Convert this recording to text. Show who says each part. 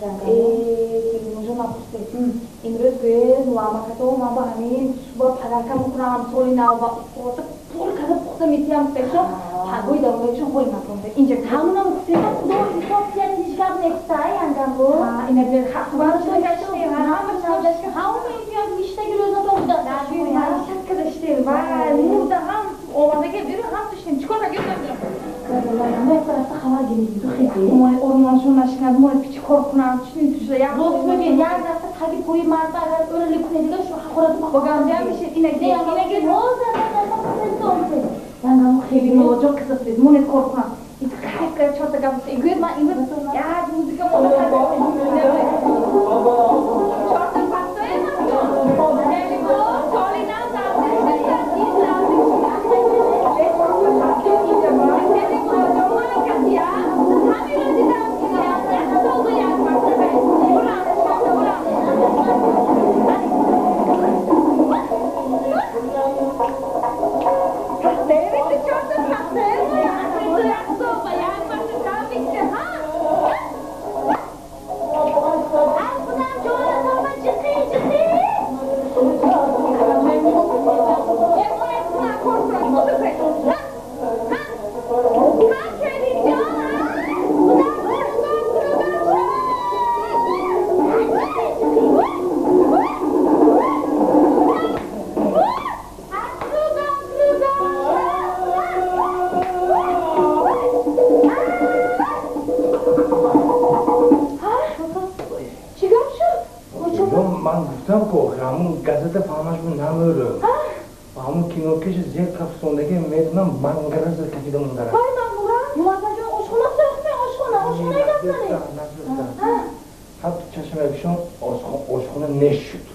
Speaker 1: Келинужо напурсед. Имрӯз гӯед муаммакато ман ба ҳамин суба падарка мекунам, соли нав ба устувота пур карда пухта метиҳам гуфтешо. Пагои даромадашон ҳоли ман инҷа
Speaker 2: ҳамунам гуфтем, худо ҳисоб тият, ҳеҷ гап нехта янгамбо.
Speaker 1: Ина бир
Speaker 2: ҳамун имтиёз ништаги рӯзатон будаст.
Speaker 1: Маишат карда штем ва мурда ҳам омадаги берун ҳам туштем. Чикор кард ёд намедонам.
Speaker 2: Як тарафта хабар гирифти хизи.
Speaker 1: Мои ормоншон нашинад, мои пичи кор кунам, чунин тушда як
Speaker 2: рост мегӯед, як дафта таги пои марда агар ӯрали кунед дига шу ҳақорату
Speaker 1: бо гамзиам мешед. Ина
Speaker 2: ина ҳозир
Speaker 1: янгаму хеле мулоҷо қизиқдед, монед кор кунам. Кайф кард, чорта гап гӯед. Ман имрӯз як музыка монда чорта пастоя. Соли нав.
Speaker 3: Газета фаҳмаш бу намӯрам. Ҳамун кинокаши зер кафсондаги медонам, мангараза кафида мондарам.
Speaker 2: Вай, ман мурам. Муаззамҷон, ошхона сӯхме, ошхона, ошхонаи гап занед.
Speaker 3: Ҳатто чашмакшон ошхона нешуд.